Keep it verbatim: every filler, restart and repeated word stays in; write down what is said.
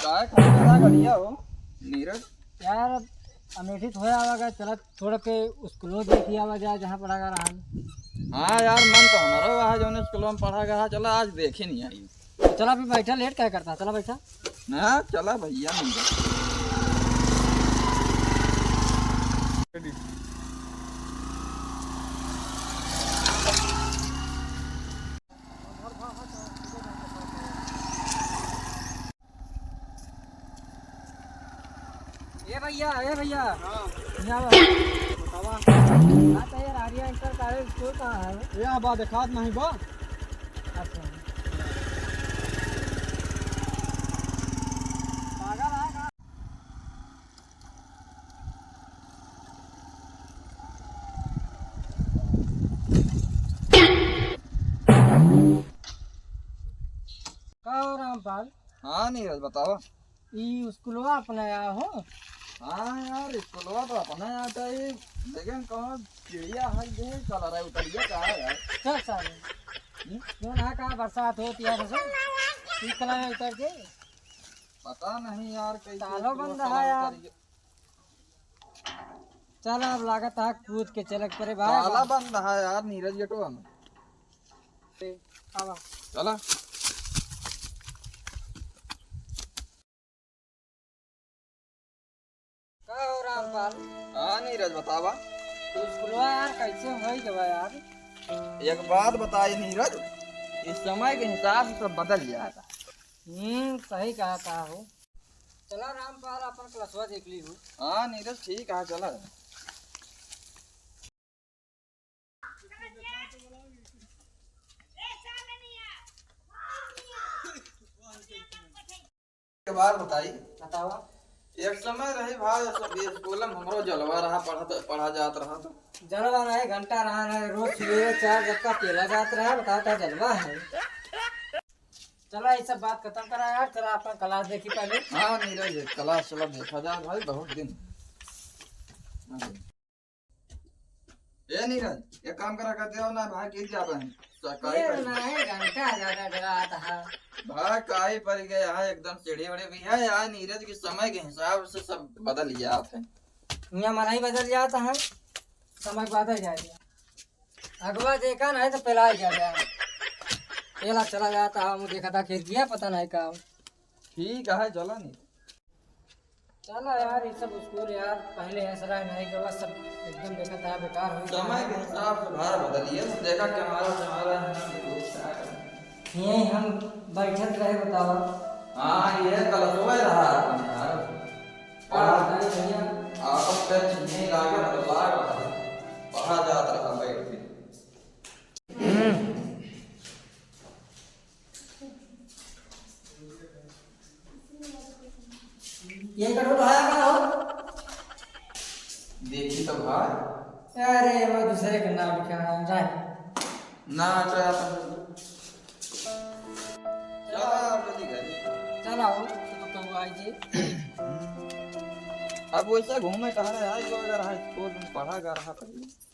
काय खाना बढ़िया हो, नीरज? यार, अमेठी थोड़ा आवा गया, चला थोड़ा के स्कूलों देखी आवा जाए, जहाँ पढ़ा गा रहा। हाँ यार, मन तो हमारो वहाँ जौन स्कूलों में पढ़ा गया, चला आज देखे नहीं आई। तो चला अभी बैठा, लेट क्या करता, चला बैठा। ना, चला भैया, नहीं। ए भैया, ए भैया। हाँ। यहाँ आओ। बतावा। हाँ, तो ये रारिया इंटर कॉलेज स्कूल कहाँ है? ये बा, देखात नहीं बा। अच्छा। पागल है का? का हो रामपाल? हाँ नीरज, बतावा। ई स्कूलवा अपना या हो? हाँ यार, स्कूलवा तो अपना या था, लेकिन कौन चिड़िया है, ये कलर है, उतरिया का है यार? चल सारे। हम्म? क्यों ना का बरसात होती है, तो ई कलर है उतर के? पता नहीं यार, कैसे तालो स्कूलवा बंद कलर है यार। उतरिया। चल, अब लागत है कूद के चले के परे भाई। ताला बंद है यार, नीरज गेटवा में। आवा। चला। का हो रामपाल? हाँ नीरज, बतावा। तू स्कूलवा यार कैसे होई गवा यार? एक बात बताई नीरज, इस समय के हिसाब से सब बदल जाता। हम्म, सही कहा था हो। चला रामपाल, अपन क्लासवा देख ली हो। हाँ नीरज, ठीक है, चला। एक बात बताई। बतावा। एक समय रही भाई, सब ये स्कूल में हमरो जलवा रहा, पढ़त, पढ़ा जात रहा तो। जलवा रहे, घंटा रहा रहे, रोज सुबह चार जब का पेला जात रहा, बताओ तो जलवा है। चला, ये सब बात खत्म करा यार, चला अपन क्लास देखी पहले। हाँ नीरज, क्लास चला देखा जाए भाई, बहुत दिन। ए नीरज, एक काम करा करते हो ना भाई, गिर जाबे हैं। सा-, काई ये पड़ गया? नहीं, घंटा ज्यादा डरा था। भाई, काई पड़ गया है, एकदम सीढ़ी उड़ी भी है यार। नीरज के समय के हिसाब से सब बदल जात है। यहाँ मनाई बदल जाता है, समय बदल जाता है। अगवा देखा नहीं तो पिला गया। पेला चला जाता है, मुझे देखा था खिड़कियाँ, पता नहीं का। ठीक है, चला नहीं। चला यार, ये सब स्कूल यार, पहले ऐसा रहा नहीं, के बाद सब एकदम देखा था, बेकार हो गया। समय के हिसाब से भाई बदलिए, देखा कैमरा, कैमरा है ना, ये लोग क्या करें? यहीं हम बैठत रहे, बतावा। हाँ, ये क्लासवा रहा अपन यार। पढ़ा, बताए भैया। आपस में नहीं लागे, मतलब, पढ़ा जात रहा बैठ के। हम्म। ये कटोरा है का हो? देखी तो भाई। अरे, वो दूसरे का नाम लिखा है, जाए। ना, अच्छा, आप चला, आप लोग घर। चला हो, तो कब आई जी? अब वैसे घूमे कहाँ रहे, आज जो अगर हाई स्कूल में पढ़ा गा रहा पहले।